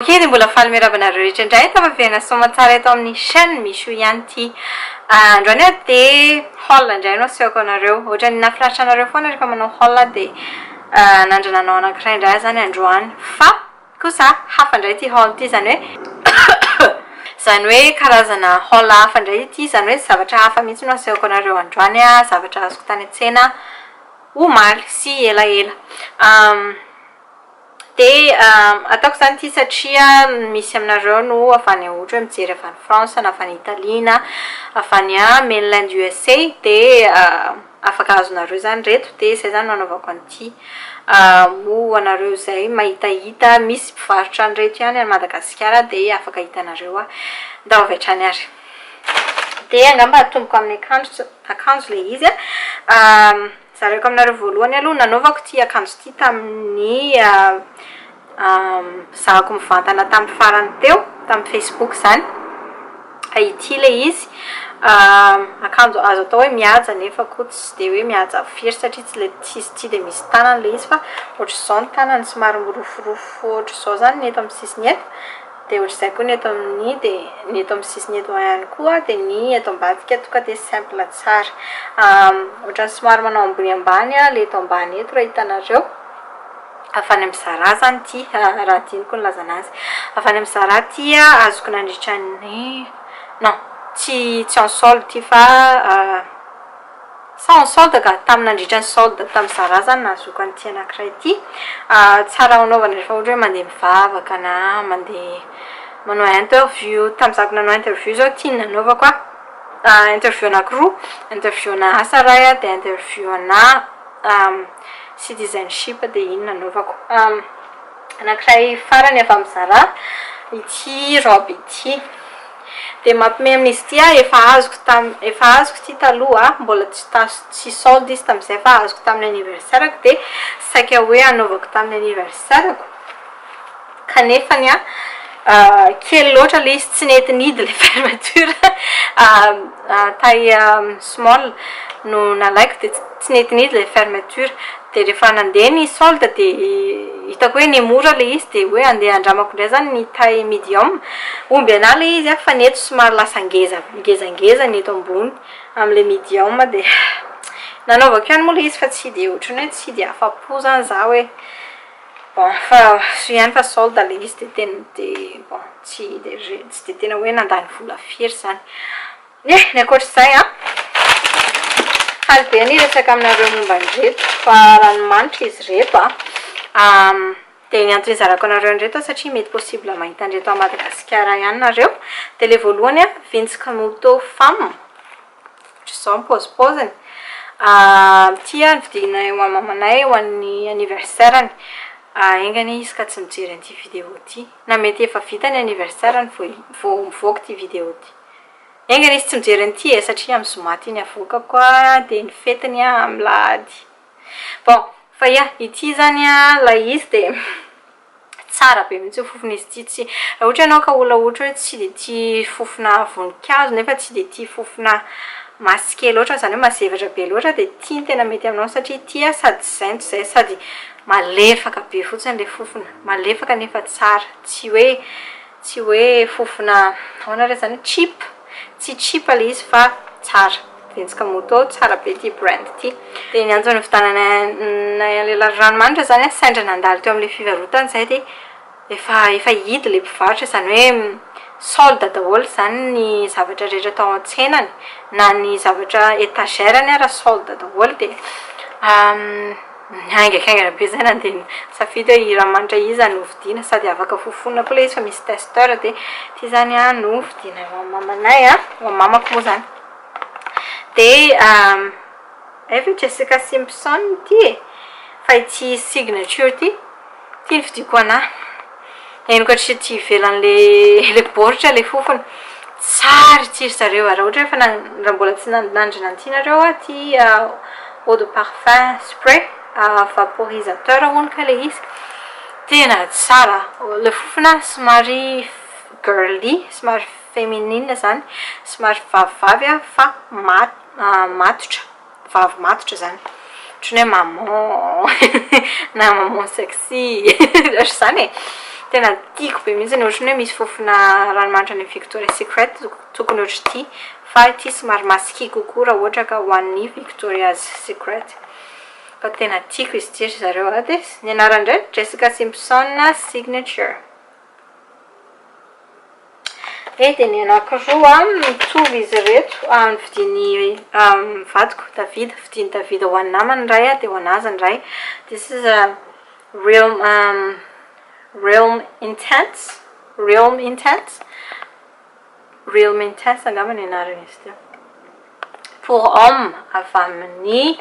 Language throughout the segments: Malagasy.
Ok dia mbola faly miarahaba anareo rehetra indray tafaverina soamantsara eto amin'ny chaîne Michou ihany ity. Androany aho dia haul indray no asehoko anareo. Ohatran'ny nahafinaritra anareo foana rehefa manao haul aho dia nandrana hanao anankiray indray aho izany androany. Fa kosa hafa indray ity haul ity izany hoe izany hoe karazana haul hafa indray ity izany hoe zavatra hafa mihitsy no asehoko anareo androany, zavatra azoko tany an-tsena omaly sy elaela. Dia ataoko izany ity satria misy aminareo no avy any ohatra hoe mijery avy any France na avy any Italie na avy any mainland USA dia afaka azonareo izany ireto dia izay izany no anaovako an'ity. Moa ho anareo izay mahitahita misy mpivarotra an'ireto ihany any Madagasikara dia afaka hitanareo. Ndao avy hatrany ary. Dia angamba atomboko amin'ny akanjo akanjo ilay izy an. Zaraiko aminareo voalohany aloha, nanaovako ity akanjo ity tamin'ny zahako mivantana tamin'ny farany teo, tamin'ny Facebook izany. Ity ilay izy, akanjo azo atao hoe mihaja nefa koa tsy dia hoe mihaja firy satria tsy ilay tsisy tsy dia misy tanany ilay izy fa ohatr'izao ny tanany somary miroforofo ohatr'izao izany ny eto amin'ny sisiny eto. Dia ohatr'izay koa ny eto amin'ny dia ny eto amin'ny sisiny eto ihany koa dia ny eto ambadika tonga dia simple tsara. Ohatran'ny somary manao ambony ambany ilay eto ambany eto raha hitanareo. Avy any amin'ny Zara izany ity raha adinoko ny nilazana azy. Avy any amin'ny Zara ity azoko nandritra ny non tsy tsy en solde ity fa Sa en solde ka? Tamin'ny nandritra ny solde tamin'ny Zara zany nahazoako an'ity anankiray ity. Tsara hanaovana rehefa ohatra hoe mandeha mivavaka na mandeha manao interview. Tamin'izako nanao interview zao ity no nanaovako a. Interview anankiroa, interview ana asa iray a, dia interview ana citizenship dia iny no nanaovako. Anankiray farany avy amin'ny Zara, ity robe ity. Dia mampime amin'izy ity aho, efa azoko tam, efa azoko ity taloha, mbola tsy tas, tsy solde izy tamin'izay fa azoko tamin'ny anniversaire-ko dia saika hoe hanaovako tamin'ny anniversaire-ko, kanefany an, kely loatra ilay izy, tsy nety nihidy ilay fermeture, taille small no nalaiko dia tsy nety nihidy ilay fermeture, dia rehefa nandeha ny solde dia hitako hoe nihamora ilay izy dia hoe andeha handramako indray izany ny taille medium, omby an'ahy ilay izy an fa ny eto somary lasa ngeza ngezangeza ny eto ambony amin'ilay medium dia nanaovako ihany moa ilay izy fa tsy dia ohatran'ny hoe tsy dia afa-po izany za hoe bon fa soa ihany fa solde ilay izy dia tena dia bon tsy dia tsy dia tena hoe nandany vola firy izany. Ye, ny ankoatr'izay an, faly be ny hiresaka aminareo momba an'ireto fa ranomanitra izy ireto an, dia ny antony hizarako anareo an'ireto an satria mety possible mahita an'ireto à Madagasikara ihany nareo, dia ilay voalohany an, Vince Camuto Femme, ohatr'izao ny paozipaoziny, ity an novidianay ho an'i mamanay ho an'ny anniversaire-ny, enga anie izy ka tsy mijery an'ity vidéo ity, na mety efa vita ny anniversaire-ny vao vao mivoaka ity vidéo ity. Enga anie izy tsy mijery an'ity e, satria amin'ny zoma ity ny avoakako a, dia ny fetiny a amin'ny lahady. Bon, fa ya, ity izany a, ilay izy dia tsara be mihitsy ny fofon'izy ity, tsy, raha ohatra ianao ka olona ohatra hoe tsy dia tia fofona voninkazo nefa tsy dia tia fofona masqué loatra, izany hoe mazevatra be loatra dia ity no tena mety aminao satria ity a sady zenty izay sady malefaka be fotsiny ilay fofona, malefaka nefa tsara, tsy hoe. Tsy hoe fofona ahoana re zany cheap, tsy cheap le izy fa tsara, ventsika moto, tsara be ity brand ity. Dia ny antony nividiananay an'ilay ranomanitra zany an, sendra nandalo teo amin'ilay fivarotana izahay dia efa efa hidy ilay mpivarotra, izany hoe solde daholo izany ny zavatra rehetra tao an-tsenany, na ny zavatra étagère-ny ara solde daholo dia Nihaingankaingana be zay nandeha nisafidy hoe hira manitra iza no vidiana sady afaka fofonina koa ilay izy fa misy testeur dia ity zany an no vidiana ho an'ny mamanay an, ho an'ny mamako moa zany. Dia hay ve Jessica Simpson ity e? Fa ity signature ity, ity no vidiako ho an'ahy. Henoko hatrety ivelan'le le baoritra le fofona. Tsara ity ry zareo a! Raha ohatra hoe efa raha mbola tsy nandrana an'ity nareo a, ity eau de parfum spray vaporisateur hono kay le izy, tena tsara, le fofona somary girly, somary féminine zany, somary vavivavy a fa matotra. Vavy matotra zany. Ohatran'ny hoe maman na maman sexy ohatr'izany e. Tena tiako be mihitsy ohatran'ny hoe misy fofona ranomanitra any Victoria's Secret tokony ohatr'ity fa ity somary masky kokoa raha ohatra ka ho an'ny Victoria's Secret. Fa tena tiako izy ity ry zareo a. Dia ny anarany indray Jessica Simpson Signature. E dia ny anankiroa mitovy izy ireto, novidian'ny vadiko David, vidian'i David ho an'ny namany ny iray dia ho an'azy ny iray. This is a Realm Realm Intense, Realm Intense, Realm Intense angamba ny anaran'izy ity. Pour homme avy amin'ny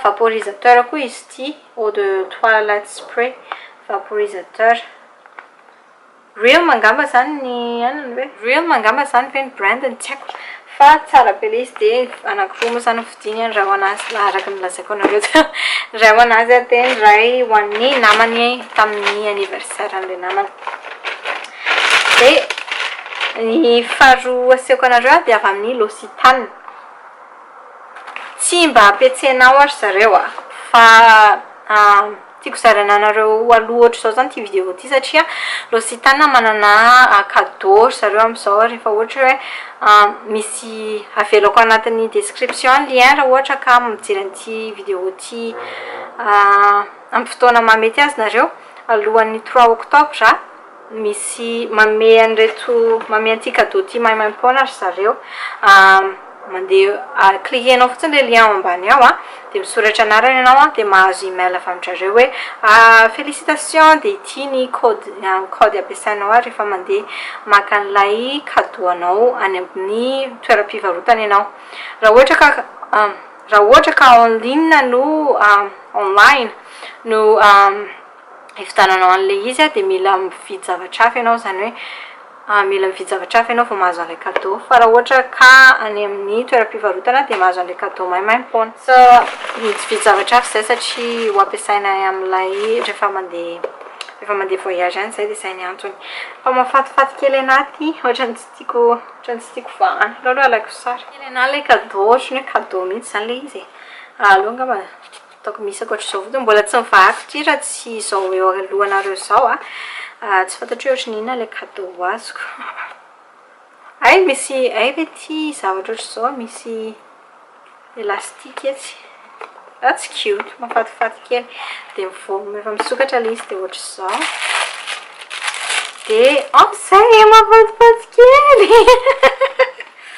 vaporisateur koa izy ity, eau de toilette spray vaporisateur. Realm angamba zany ny anany ve? Realm angamba zany ve ny brand-ny tsy haiko fa tsara be le izy de anankiroa moa zany novidiany ny iray ho an'azy araka ny nolazaiko anareo teo, ny iray ho an'azy de ny iray ho an'ny namany tamin'ny anniversaire an'ilay namany. De ny faharoa asehoko anareo de avy amin'ny L'Occitane, tsy mba ampiantsenao ary zareo a fa Tiako zaraina anareo aloha ohatr'izao zany ity vidéo ity satria L'Occitane manana cadeau ry zareo amin'izao rehefa ohatra hoe misy avelako anatin'ny description ny lien raha ohatra ka mijery an'ity vidéo ity amin'ny fotoana mahamety azy nareo alohan'ny trois octobre Misy manome an'ireto manome an'ity cadeau ity maimaimpoana ry zareo. Mandeha cliquer-nao fotsiny ilay lien ao ambany ao an, dia misoratra anarana ianao an, dia mahazo email avy amin-dry zareo hoe félicitations dia ity ny code code ampiasainao ary rehefa mandeha maka an'ilay cadeau anao any amin'ny toeram-pivarotana ianao. Raha ohatra ka raha ohatra ka en ligne no online no hividiananao an'ilay izy dia mila mividy zavatra hafa ianao, izany hoe mila mividy zavatra hafa ianao vao mahazo an'ilay cadeau, fa raha ohatra ka any amin'ny toeram-pivarotana dia mahazo an'ilay cadeau maimaimpoana. So mividy zavatra hafa izay satria ho ampiasainay amin'ilay rehefa mandeha rehefa mandeha voyage any izay dia izay ny antony. Fa mahafatifaty kely anah ity, ohatran'ny tsy tiako ohatran'ny tsy tiako vahana, aleo aloha alaiko sary. Kely anah ilay cadeau, ohatran'ny hoe cadeau mihitsy izany ilay izy e, aleo angamba. Ataoko misy ankoatr'izao fotsiny, mbola tsy nivahako ity raha tsy izao eo alohanareo izao a. Tsy fantatro hoe ohatran'ny inona ilay cadeau ho azoko. Hay misy, hay ve ity zavatra ohatr'izao misy élastique etsy. That's cute, mahafatifaty kely. Dia mivoaka, rehefa misokatra ilay izy dia ohatr'izao. Dia, oh izay mahafatifaty kely.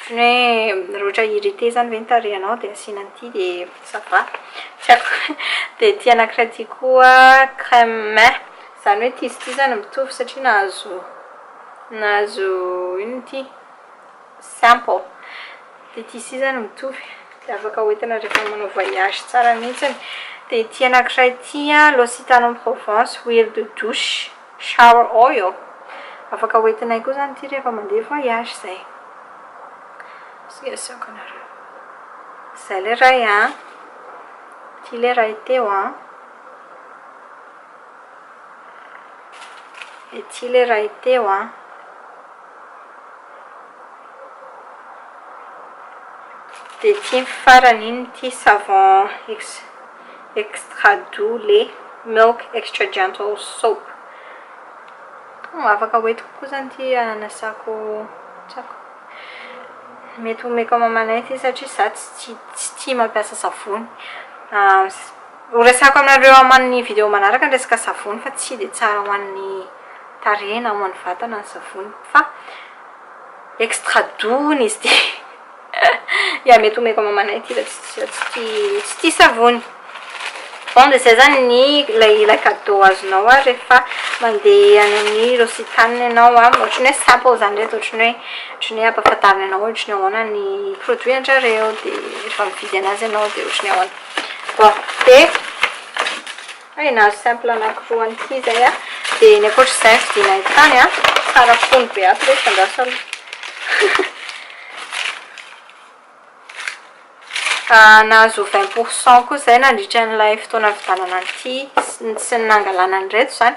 Ohatran'ny hoe raha ohatra irrité izany ve ny tarehinao dia asiana an'ity dia. Ça va, tsy haiko. Dia ity anankiray ity koa crème main, izany hoe ity sy ity izany mitovy satria nahazo nahazo inona ity? Sample. Dia ity sy ity izany mitovy, dia afaka hoentina rehefa manao voyage tsara mihitsy. Dia ity anankiray ity an, L'Occitane en Provence huile de douche shower oil, afaka hoentinay koa izany ity rehefa mandeha voyage izay. Asehoko anareo. Zay le ray a. Ty le ray teo a. Ity le ray teo a. Dia ity ny farany iny ity savon extra doux lait milk extra gentle soap. Afaka hoentiko koa zany ity hanasako tsy haiko. Mety homeko mamanay ity satria za tsy tsy tia mampiasa savony. Ho resahako aminareo amin'ny vidéo manaraka ny resaka savony fa tsy dia tsara ho an'ny tarehy na ho an'ny vatana ny savony fa extra doux hono izy ity. Ya mety homeko mamanay ity fa tsy tia tsy tia savony. Bon dia izay zany ny ilay ilay cadeau azonao a rehefa mandeha any amin'ny L'Occitane ianao a, ohatran'ny hoe sample zany ireto, ohatran'ny hoe ohatran'ny hoe ampahafantarina anao hoe ohatran'ny ahoana ny produit an-drareo dia rehefa mividy anazy ianao dia ohatran'ny ahoana. Bon dia hay nahazo sample anankiroa an'ity izay a, dia ny ankoatr'izay vidiana tany a, tsara fono be ato ilay izy andraso aloha. Nahazo 20 pour cent koa izay nandritra an'ilay fotoana nividianana an'ity sy ny nangalana an'ireto izany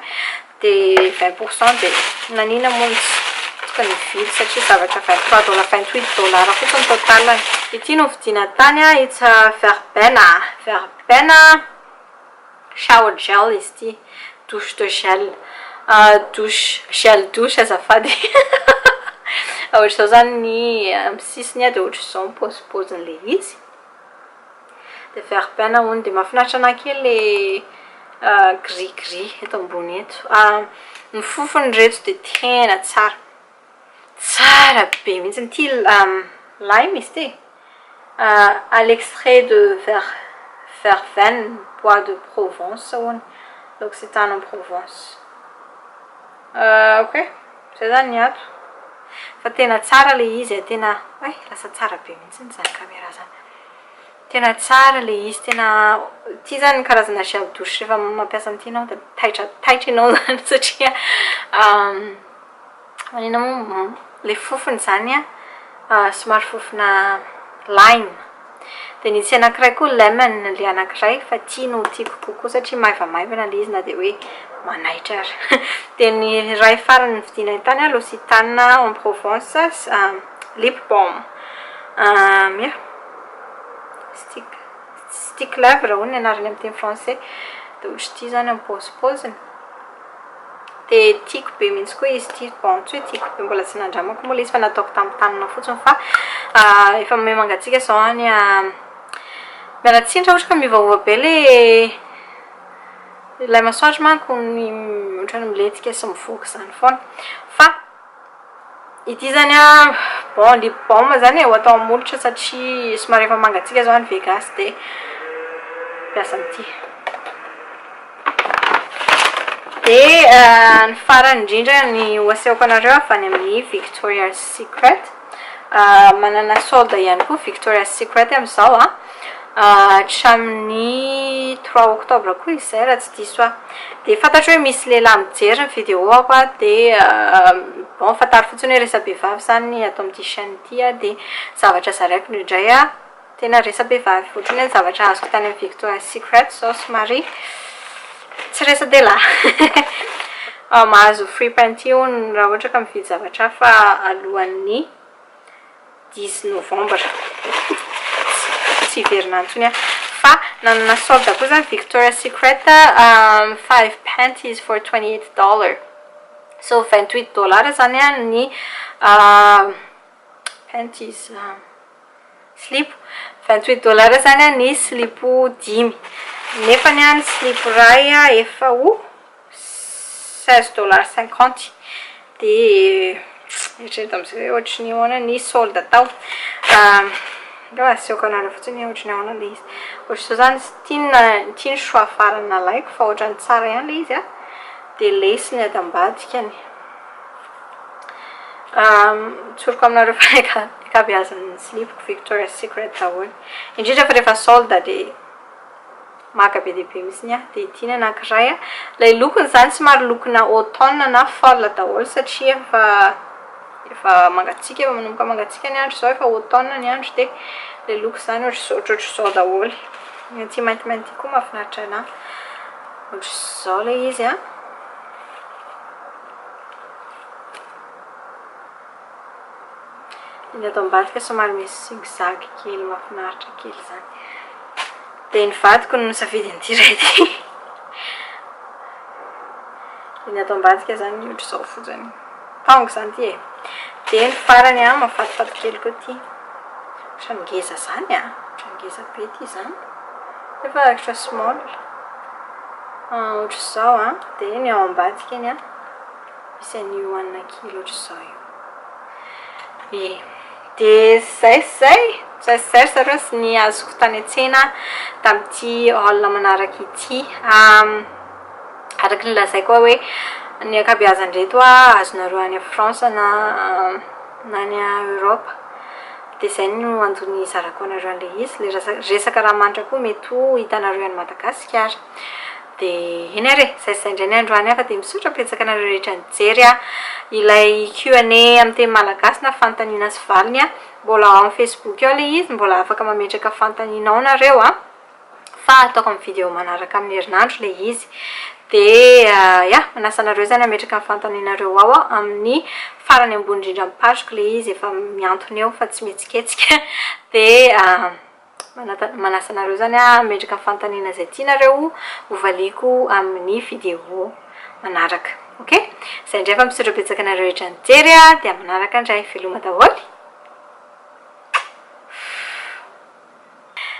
dia 20 pour cent dia naninona moa no tsy tokony hividy satria zavatra 23 dollars 28 dollars fotsiny total-ny. Ity no vidiana tany a, it's a verbena, verbena shower gel izy ity, douche de gel. Douche, gel douche azafady. Ohatr'izao zany ny amin'ny sisiny dia ohatr'izao ny paozipaozin'ilay izy. Dia verveine hono, dia mahafinaritra anah kely le gris gris eto ambony eto. Ny fofony ry reto dia tena tsara, tsara be mihitsy. Ity lime izy ity e, à l'extrait de verveine bois de Provence hono, l'occitane en Provence. Ok, zay zany ny ato. Fa tena tsara le izy e, tena hay lasa tsara be mihitsy izany caméra zany. Tena tsara le izy, tena ity zany karazana gel douche rehefa mampiasa an'ity ianao dia taitra taitra ianao zany satria manina moa le fofony zany an somary fofona lime. Dia nisy anankiray koa lemon le anankiray fa ity no tiako kokoa satria maivamaivana le izy na dia hoe manaitra ary. Dia ny iray farany novidiana tany an, L'Occitane en Provence lip balm. Ya, stick stick lèvre hono ny anarany amin'ny teny français. Dia ohatr'ity zany ny paozipaoziny. Dia tiako be mihitsy koa izy ity, bon tsy hoe tiako be mbola tsy nandramako moa ilay izy fa nataoko tamin'ny tanana fotsiny fa efa miha mangatsiaka izao any miala tsiny raha ohatra ka miovaova be le ilay masoandro manko ny ohatran'ny milentika sy mivoaka izany foana fa ity zany an bon lip balm zany e ho atao amin'ny molotra satria somary efa mangatsiaka izao any Vegas dia mampiasa an'ity. Dia ny farany indrindra ny ho asehoko anareo avy any amin'ny Victoria's Secret. Manana solde ihany koa Victoria's Secret amin'izao an. Hatramin'ny trois octobre koa izay raha tsy diso aho. Dia fantatro hoe misy lehilahy mijery ny vidéo-ako an, dia bon fantaro fotsiny hoe resa-behivavy izany ny ato amin'ity chaîne ity an, dia zavatra zaraiko indraindray an. Tena resa-behivavy ohatran'ny hoe ny zavatra azoko tany amin'ny Victoria's Secret izao somary tsy resa-dehilahy. Mahazo free panty hono raha ohatra ka mividy zavatra hafa alohan'ny dix novembre. Tsy hiverina any intsony aho. Fa nanana solde koa izany Victoria's Secret five panties for 28 dollars. So 28 dollars izany ny panties. Silipo, 28 dollars zany ny silipo dimy, nefany ny silipo iray efa ho 16 dollars 50, de eritrereto amizay hoe ohatry ny ahoana ny solde atao, aleo asehoko anareo fotsiny hoe ohatry ny ahoana le izy, ohatr'izao zany ity ny ity ny choix farany nalaiko fa ohatran'ny tsara ihany le izy an, de lace ny ato ambadikany. Tsoriko aminareo fa ny ankabeazan'ny slipoko Victoria's Secret daholo. Indrindra fa rehefa solde dia maka be dia be mihitsy aho. Dia ity ny anankiray. Ilay lokony izany somary lokona automne na fall daholo satria efa efa mangatsiaka, efa manomboka mangatsiaka ny andro izao, efa automne ny andro dia ilay loko izany ohatr'izao ohatrohatr'izao daholo. Ny ity maintimainty ity koa mahafinaritra anahy. Ohatr'izao ilay izy an. Ny ato ambadika somary misy zigzag kely mahafinaritra kely izany. Dia ny vadiko no nisafidy an'ity iray ity. Dia ny ato ambadika izany ohatr'izao fotsiny. Tango izany ity e. Dia ny farany an, mahafatifaty kely koa ity. Ohatran'ny ngeza izany an, ohatran'ny ngeza be ity izany. Nefa extra small. Ohatr'izao an, dia ny ao ambadika iny an, misy an'io hanina kely ohatr'izao io. Ie, dia izay sy izay, izay sy izay ry zareo sy ny azoko tany an-tsena tamin'ity haul manaraka ity. Araka ny lazaiko hoe ny ankabeazan'ireto azonareo any France na na any Europe. Dia izay no antony hizarako anareo an'ilay izy. Ilay resaka ranomanitra koa mety ho hitanareo any Madagasikara. Dia eny ary e, izay sy izay indray ny androany fa dia misaotra betsaka anareo rehetra nijery a. Ilay Q and A amin'ny teny malagasy na fanontaniana sy valiny a, mbola ao amin'ny Facebook ao ilay izy, mbola afaka mametraka fanontaniana ao nareo a. Fa ataoko amin'ny vidéo manaraka amin'ny herinandro ilay izy. Dia ya, manasa anareo izany hametraka ny fanontanianareo ao aho amin'ny farany ambony indrindra amin'ny page-ko ilay izy efa mihantona eo fa tsy mihetsiketsika. Dia manasa anareo izany aho hametraka ny fanontaniana izay tianareo hovaliako amin'ny vidéo manaraka. Ok? Izay indray fa misaotra betsaka anareo rehetra nijery a, dia manaraka indray. Veloma daholo.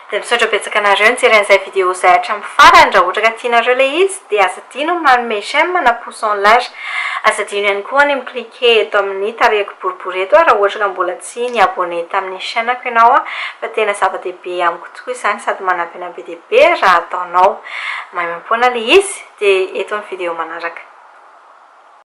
Dia misaotra betsaka anareo nijery an'izay vidéo izay hatramin'ny farany, raha ohatra ka tianareo ilay izy dia aza adino ny manome j'aime na pouce en l'air, aza adino ihany koa ny mi-cliquer eto amin'ny tarehiko boribory eto raha ohatra ka mbola tsy ni-abonner tamin'ny chaîne-ko ianao fa tena zava-dehibe amiko tokoa izany sady manampy anah be dia be raha ataonao maimaimpoana ilay izy dia eto ny vidéo manaraka.